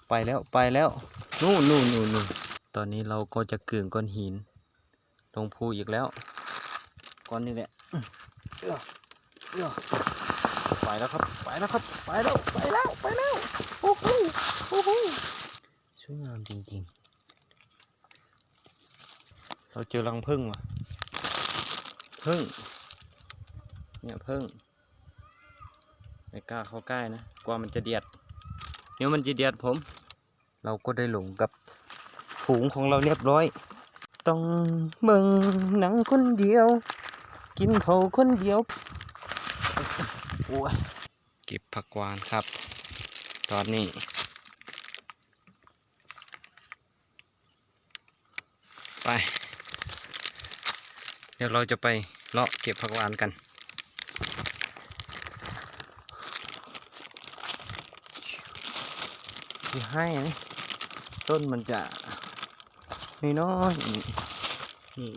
ໄປແລ້ວ ໄປແລ້ວ ນູ້ນ ນູ້ນ ນູ້ນ ນູ້ນ. ຕອນນີ້ເຮົາກໍຈະເກີງກ້ອນຫີນລົງພູອີກແລ້ວ ກ້ອນນີ້ແຫຼະ. ໄປແລ້ວຄັບ ໄປແລ້ວຄັບ ໄປແລ້ວ ໄປແລ້ວ ໄປແລ້ວ. ໂອ້ໂຫ ໂອ້ໂຫ ສວຍງາມຈິງໆ. ເຮົາເຈີລັງເຜິ້ງວ່າ ເຜິ້ງ ເນີ້ຍເຜິ້ງ. ໄມ່ກ້າເຂົ້າໃກ້ນະ ກວ່າມັນຈະດຽດ ດຽວມັນຈະດຽດຜົມ. ເຮົາກໍໄດ້ລົງກັບຝູງຂອງເຮົາລຽບຮ້ອຍ. ຕ້ອງເບິ່ງໜັງຄົນດຽວ ກິນເຂົ້າຄົນດຽວ. ໂອ້ຍ ເກັບຜັກຫວານຄັບ ຕອນນີ້. ໄປ ດຽວເຮົາຈະໄປເລາະເກັບຜັກຫວານກັນ. ຊິໃຫ້ ຕົ້ນມັນຈະນ້ອຍໆ ນີ້ ນີ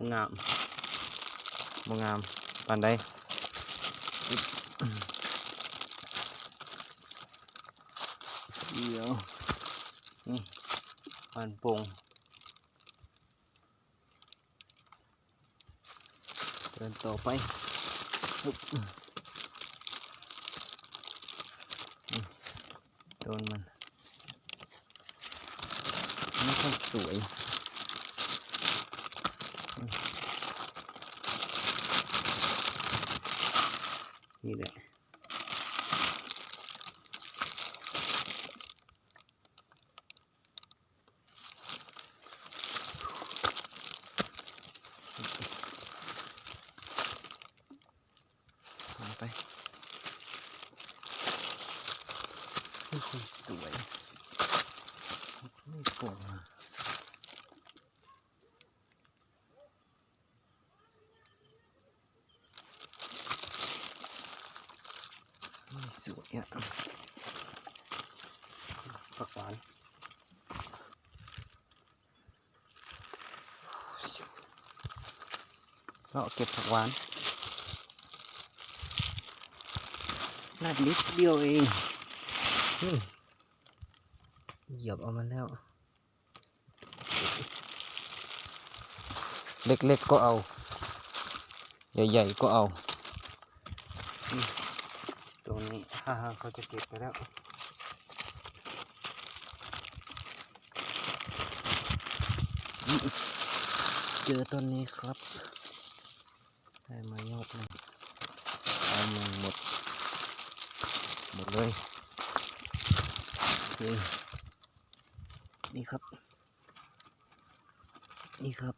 ້. ງາມ ບໍ່ງາມປານໃດ. ດຽວ ນີ້ ບ້ານໂປ່ງ. ເດີນຕໍ່ໄປ ຕົ້ນມັນ ມັນບໍ່ຄ່ອຍສວຍ ນີ້ແຫຼະ. ໄປ ໂອ້ໂຫ ສວຍ ນີ້ໂປ່ງມາ. ນີ້ສວຍອະ ຜັກຫວານ ເລາະເກັບຜັກຫວານ ລາດນິດດຽວເອງ ອື ຢຽບເອົາມາແລ້ວ. ເລັກໆກໍເອົາ ໃຫຍ່ໆກໍເອົາ. ອືມ ຕົງນີ້ ເຂົາຈະເກັບໄປແລ້ວ. ອືມ ເຈີຕົ້ນນີ້ຄັບ. ໄດ້ມາຍອດໜຶ່ງ ເອົາມາໝົດ ໝົດເລີຍ. ນີ້ ນີ້ຄັບ ນີ້ຄັບ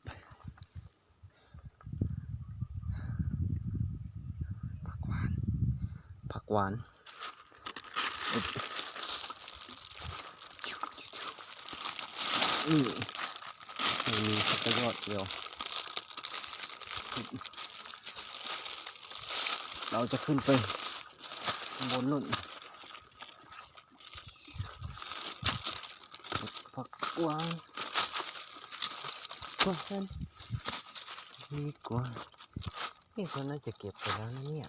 ຜັກຫວານ ຜັກຫວານ. ນີ້ ມີສັກກະຍອດດຽວ. ເຮົາຈະຂຶ້ນໄປຂ້າງບົນໂນ້ນ. ຜັກຫວານ ກວາງ ນີ້ກວາງ ນີ້ເຂົາໜ້າຈະເກັບໄປແລ້ວນະເນຍ.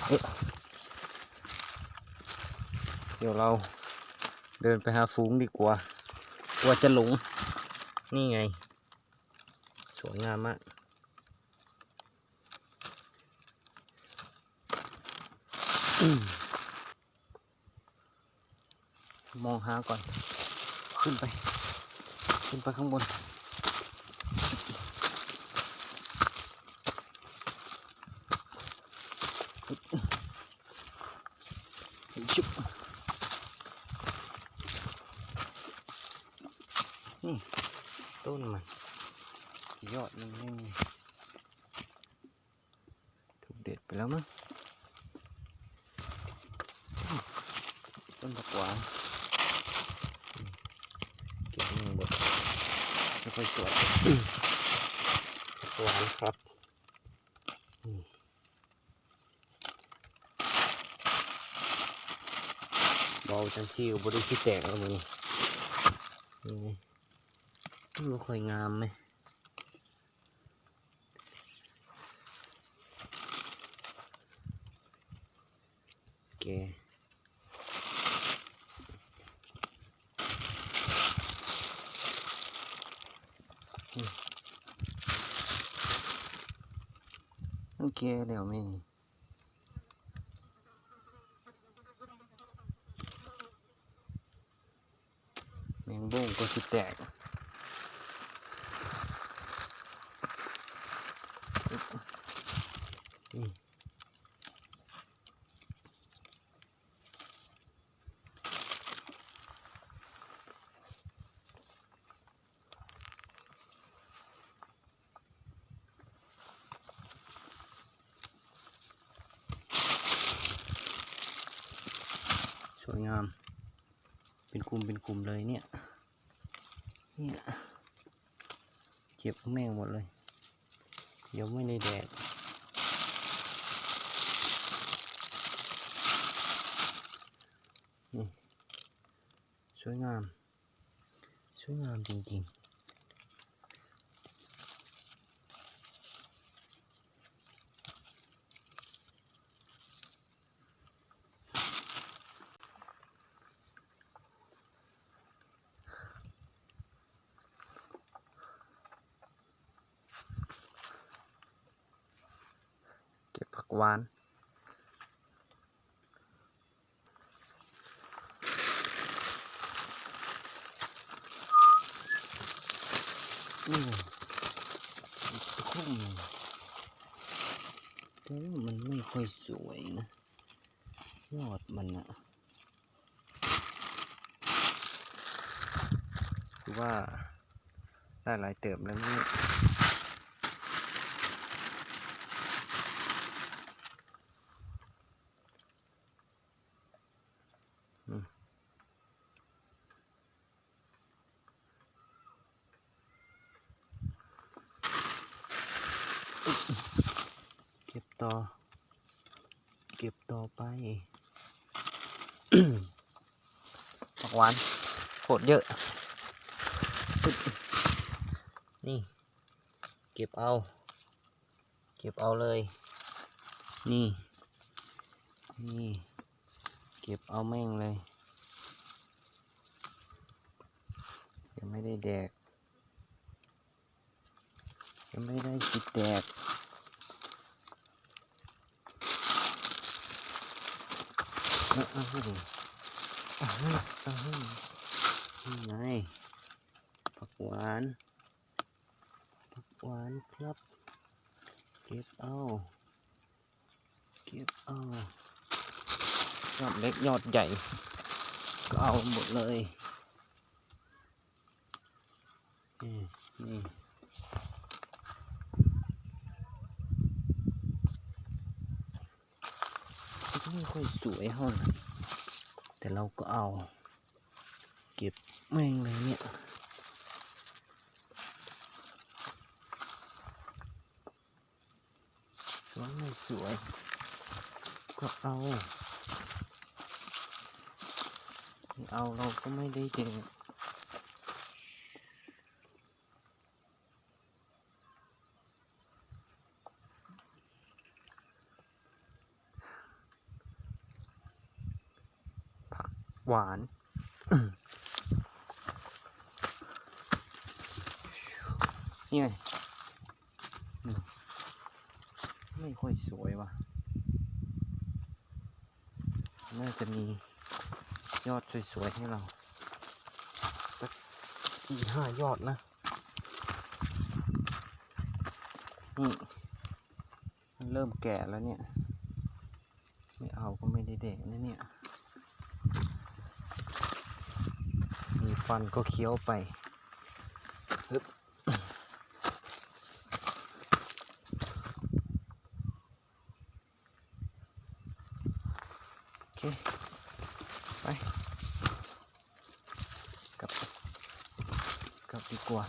ເອີ ດຽວເຮົາເດີນໄປຫາຝູງດີກວ່າ ກວ່າຈະຫຼົງ. ນີ້ໄງ ສວຍງາມມາກ. ມອງຫາກ່ອນ ຂຶ້ນໄປ ຂຶ້ນໄປຂ້າງບົນ. ຊຶບ ນີ້ຕົ້ນມັນ ຍອດມັນຍັງມີ. ຖືກເດັດໄປແລ້ວມັ້ງ ຕົ້ນຜັກຫວານ. ເກັບໜຶ່ງບົດ ແລ້ວຄ່ອຍສວຍ. ຜັກຫວານຄັບ ເວົ້າຈັ່ງຊີ້ກໍບໍ່ໄດ້ຂີ້ແຕກແລ້ວມື້ນີ້. ນີ້ มันบ่ค่อยงามเว้ย แก่ มันแก่แล้วแม่นี่ แมงบงก็สิแตก นี่ สวยงาม เป็นกลุ่มเป็นกลุ่มเลยเนี่ย เนี่ย เก็บแม่งหมดเลย เดี๋ยวไม่ได้แดก นี่ สวยงาม สวยงามจริงๆ เก็บผักหวาน อืม อีกครึ่งหนึ่ง แต่ว่ามันไม่ค่อยสวยนะ ยอดมันน่ะ คือว่าได้หลายเติบแล้วนี่ อืม เก็บต่อ เก็บต่อไป ผักหวานโคตรเยอะ นี่ เก็บเอา เก็บเอาเลย นี่ นี่ เก็บเอาแม่งเลย ยังไม่ได้แดก ยังไม่ได้สิแดก อ้าว อ้าว อ้าว นี่ไง ผักหวาน ผักหวานครับ เก็บเอา เก็บเอา ยอดเล็กยอดใหญ่ ก็เอาหมดเลย นี่ นี่ ไม่ค่อยสวยเท่าไหร่ แต่เราก็เอา เก็บแม่งเลยเนี่ย สวยไม่สวย ก็เอา ไม่เอาเราก็ไม่ได้แดก ผักหวาน นี่ไง อืม ไม่ค่อยสวยว่ะ น่าจะมียอดสวยๆ ให้เรา สักสี่ห้ายอดนะ นี่ มันเริ่มแก่แล้วเนี่ย ไม่เอาก็ไม่ได้แดกนะเนี่ย มีฟันก็เคี้ยวไป ฮึบ โอเค ไป กลับ กลับดีกว่า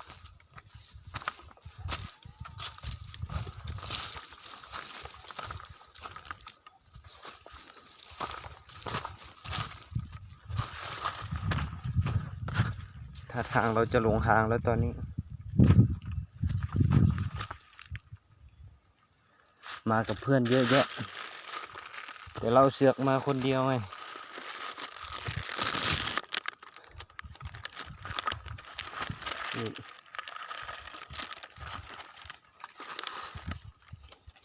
ท่าทางเราจะหลงทางแล้วตอนนี้ ມາກັບເພື່ອນເຍອະແຍະ ແຕ່ເຮົາເຊືອກມາຄົນດຽວໄງ. ນີ້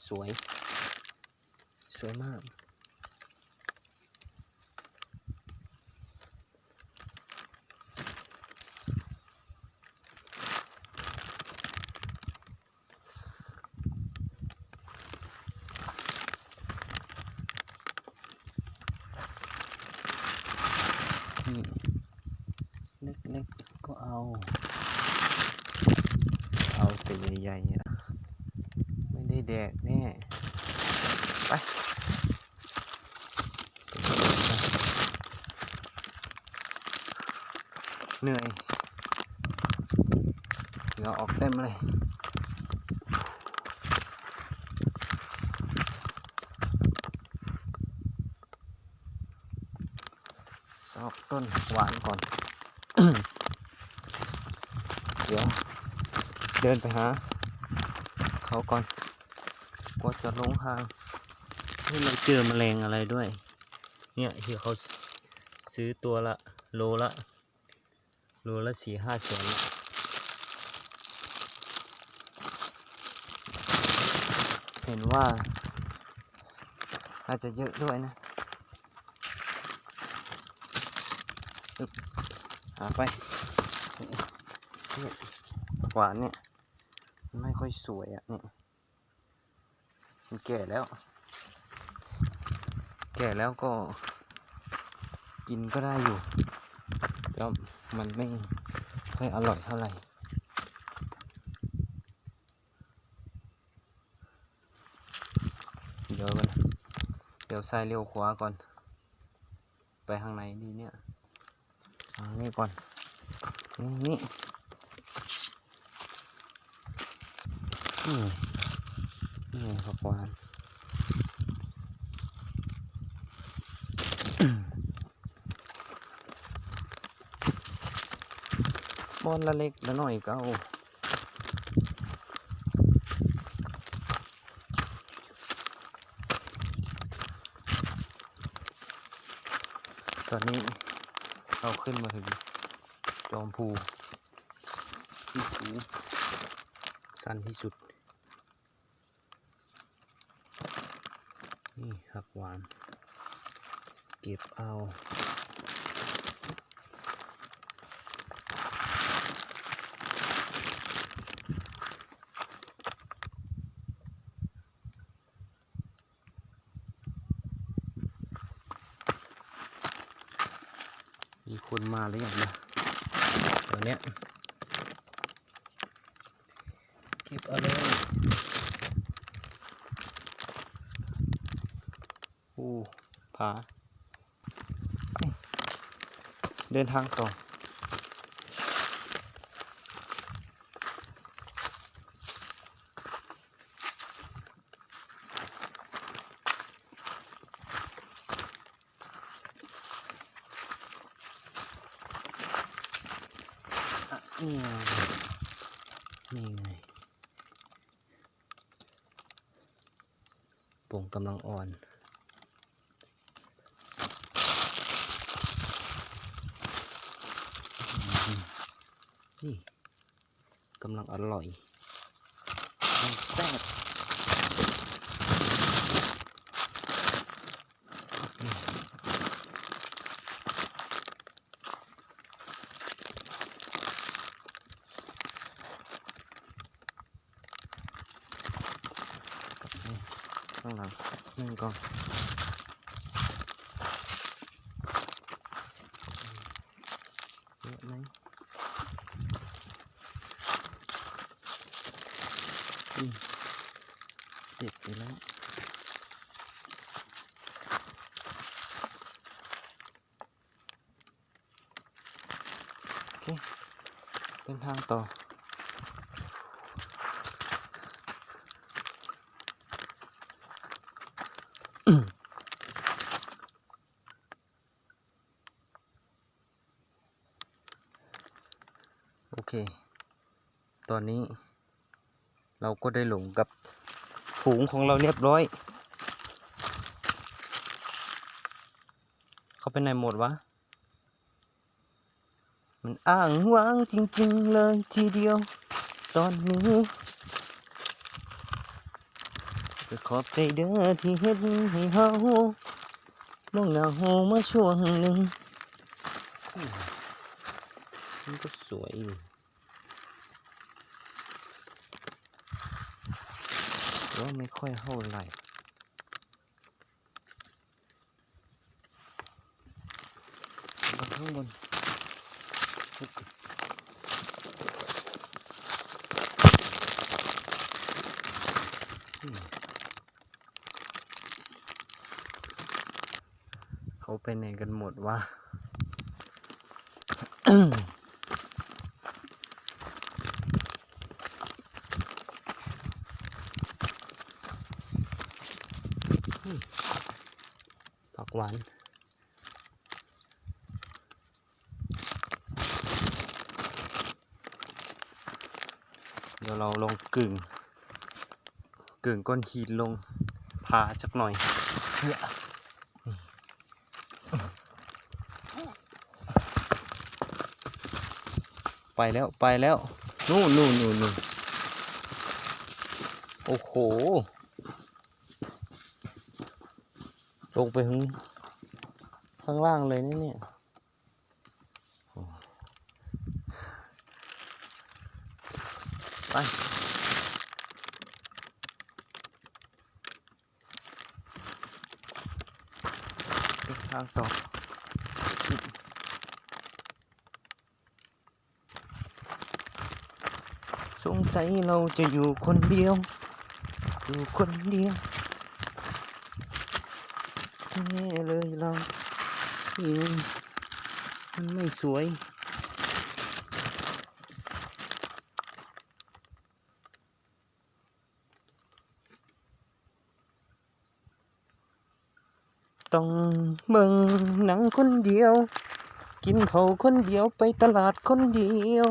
ສວຍ ສວຍມາກ. อืม เล็กๆ ก็เอา เอาแต่ใหญ่ๆ เนี่ย ไม่ได้แดกแน่ ไป เหนื่อย เหงื่อออกเต็มเลย ซอกต้นหวานก่อน เดี๋ยวเดินไปหาเขาก่อน กลัวจะหลงทาง นี่เราเจอแมลงอะไรด้วย เนี่ยที่เขาซื้อตัวละ โลละ โลละสี่ห้าแสน เห็นว่าน่าจะเยอะด้วยนะ อึ๊บ หาไป เนี่ย ผักหวานเนี่ย มันไม่ค่อยสวยอะ เนี่ย มันแก่แล้ว แก่แล้วก็กินก็ได้อยู่ แต่มันไม่ค่อยอร่อยเท่าไหร่ เดี๋ยวก่อน เดี๋ยวซ้ายเลี้ยวขวาก่อน ไปทางไหนดีเนี่ย ทางนี้ก่อน นี่ นี่ อืม นี่ผักหวาน บ่อนละเล็กละน้อยก็เอา ตอนนี้เราขึ้นมาถึงจอมภูที่สูง ชันที่สุด นี่ผักหวาน เก็บเอา มีคนมาหรือยังนะ ตอนเนี้ย เก็บเอาเลย โอ้ ผา เดินทางต่อ นี่ไง นี่ไง ปงกำลังอ่อน นี่ กำลังอร่อย กำลังแซ่บ ข้างหลัง หนึ่งกล่อง เยอะไหม อืม เก็บไปแล้ว โอเค เดินทางต่อ โอเค ตอนนี้เราก็ได้หลงกับ ຝູງຂອງເຮົາຮຽບຮ້ອຍ. ເຂົາໄປໄຫນໝົດວະ? ມັນອ້າງວ້າງຈິງໆເລີຍທີດຽວຕອນນີ້. ກໍຂອບໃຈເດີທີ່ເຮັດໃຫ້ເຮົາ ນ້ອງໜາວມາຊ່ວງໜຶ່ງ. ມັນກໍສວຍຢູ່ ແຕ່ວ່າໄມ່ຄ່ອຍເທົ່າໃດ. ເບິ່ງຂ້າງບົນ ເຂົາໄປໄຫນກັນໝົດວະ? ຜັກຫວານ. ດຽວເຮົາລອງກຶ້ງ ກຶ້ງກ້ອນຫີນລົງ ພາຈັກໜ່ອຍ. ໄປແລ້ວ ໄປແລ້ວ ນູ້ນໆໆໆ. ໂອ້ໂຫ ລົງໄປເຖິງຂ້າງລ່າງເລີຍນີ້ ນີ້. ໄປ ເດີນທາງຕໍ່. ສົງໄສເຮົາຈະຢູ່ຄົນດຽວ ຢູ່ຄົນດຽວແທ້ເລີຍເຮົາ ອືມ ມັນໄມ່ສວຍ. ຕ້ອງເບິ່ງໜັງຄົນດຽວ ກິນເຂົ້າຄົນດຽວ ໄປຕະຫຼາດຄົນດຽວ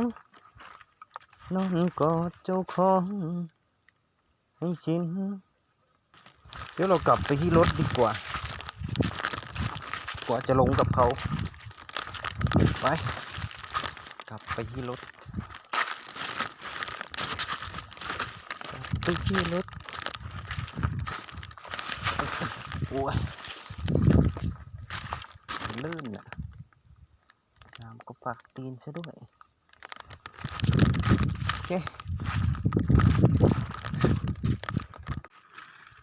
ນອນກອດເຈົ້າຂອງໃຫ້ຊິນ. ດຽວເຮົາກັບໄປທີ່ລົດດີກວ່າ ກວ່າຈະລົງກັບເຂົາ. ໄປ ກັບໄປທີ່ລົດ ກັບໄປທີ່ລົດ. ໂອ້ຍ ລື່ນນະ ນ້ຳກໍປາກຕີນຊະດ້ວຍ. ໂອເຄ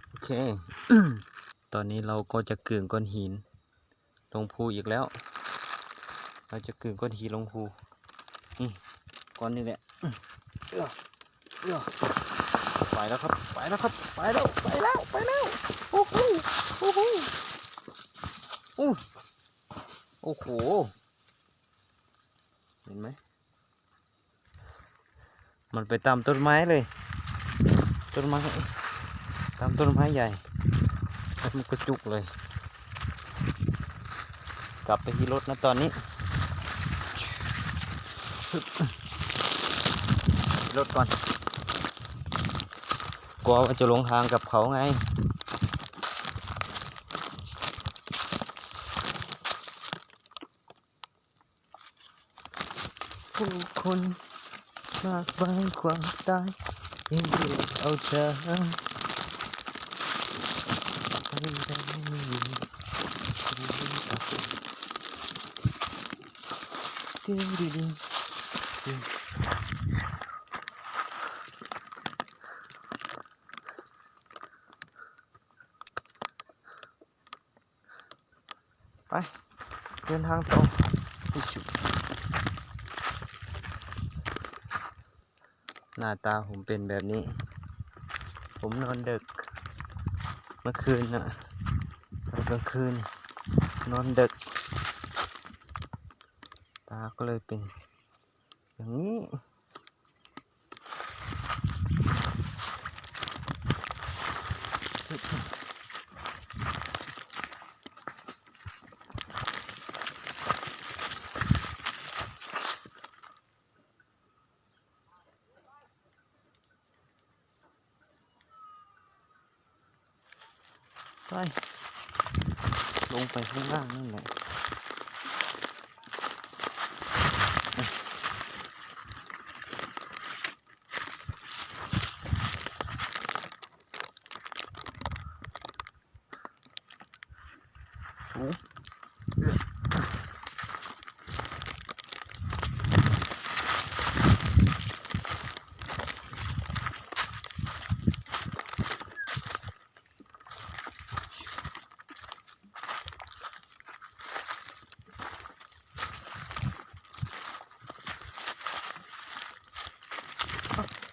ໂອເຄ ຕອນນີ້ເຮົາກໍຈະກຶ້ງກ້ອນຫີນລົງພູອີກແລ້ວ. ເຮົາຈະກຶ້ງກ້ອນຫີນລົງພູ ນີ້ ກ້ອນນີ້ແຫຼະ. ເອີ ເອີ ໄປແລ້ວຄັບ ໄປແລ້ວຄັບ ໄປແລ້ວ ໄປແລ້ວ ໄປແລ້ວ. ໂອ້ໂຫ ໂອ້ໂຫ ໂອ້ ໂອ້ໂຫ ເຫັນໄໝ? ມັນໄປຕາມຕົ້ນໄມ້ເລີຍ ຕົ້ນໄມ້ ຕາມຕົ້ນໄມ້ໃຫຍ່ ແລ້ວມັນກໍຈຸກເລີຍ. ກັບໄປທີ່ລົດນະຕອນນີ້ ລົດກ່ອນ ກົວວ່າຈະຫຼົງທາງກັບເຂົາໄງ. ຜູ້ຄົນມາກມາຍຄວາມຕາຍ ຍັງເລືອກເອົາເທີ. ໄປ ເດີນທາງຕໍ່. ໜ້າຕາຜົມເປັນແບບນີ້ ຜົມນອນເດິກ ເມື່ອຄືນນະ ຕອນກາງຄືນນອນເດິກ ຕາກໍເລີຍເປັນຢ່າງນີ້. ໄປ ລົງໄປຂ້າງລ່າງນັ້ນແຫຼະ.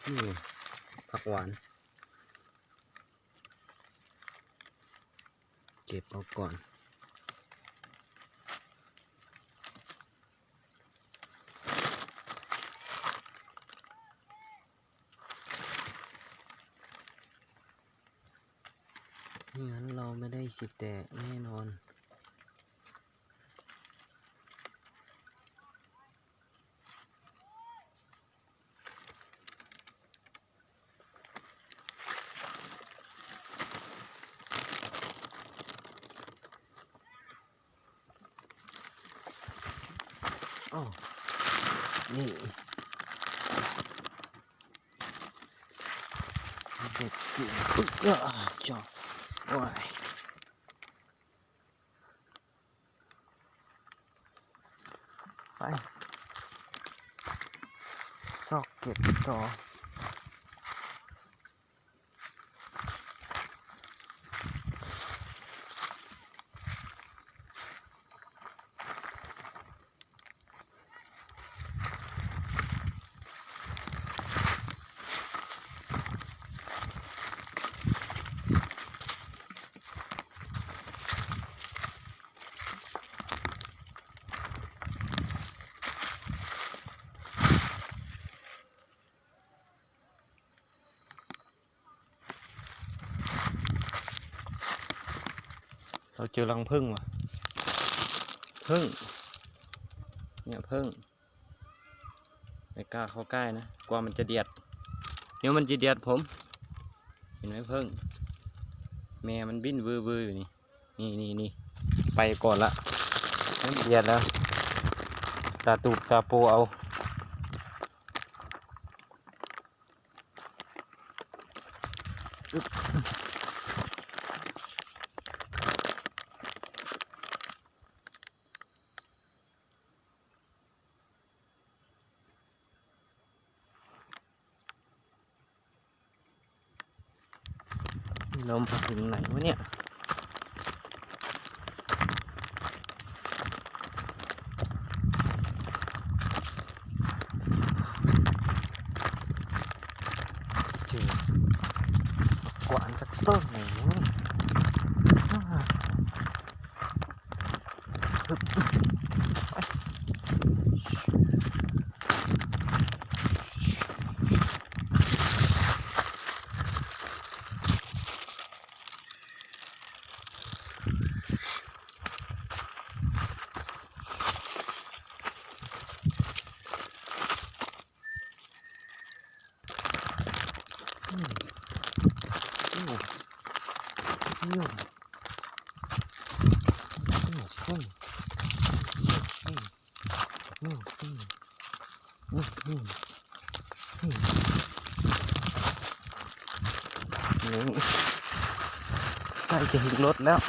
ນີ້ ຜັກຫວານ ເກັບເອົາກ່ອນ. ເຮືອນເຮົາບໍ່ໄດ້ຊິແຕກແນ່ນອນ. ໂອ້ ນີ້ ເດັດ ເອີ ຈອກ ໂອ້ຍ ໄປ ຊອກເກັບຕໍ່. ເຮົາເຈີລັງເຜິ້ງວ່າ ເຜິ້ງ ເນຍເຜິ້ງ ໄມ່ກ້າເຂົ້າໃກ້ນະ ກວ່າມັນຈະດຽດ ດຽວມັນຈະດຽດຜົມ. ເຫັນໄໝເຜິ້ງ ແມ່ມັນບິນວືໆຢູ່ນີ້ ນີ້ໆໆ ໄປກ່ອນລະ ມັນດຽດແລ້ວ ຕາຕູບຕາໂປເອົາ. ລົມໄປເຖິງໄຫນວະເນຍ? ເຈີກວາງຈັກຕົ້ນແນ່. ໃກ້ຈະເຫັນລົດແລ້ວ.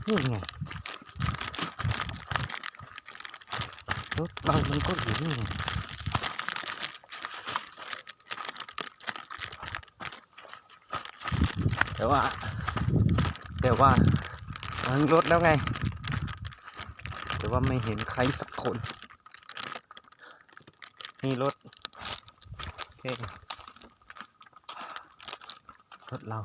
ນີ້ໄງ ລົດເຮົາມັນກໍຢູ່ນີ້ ແຕ່ວ່າ ແຕ່ວ່າເຫັນລົດແລ້ວໄງ ແຕ່ວ່າໄມ່ເຫັນໃຄສັກຄົນ. ນີ້ລົດ ໂອເຄ ລົດເຮົາ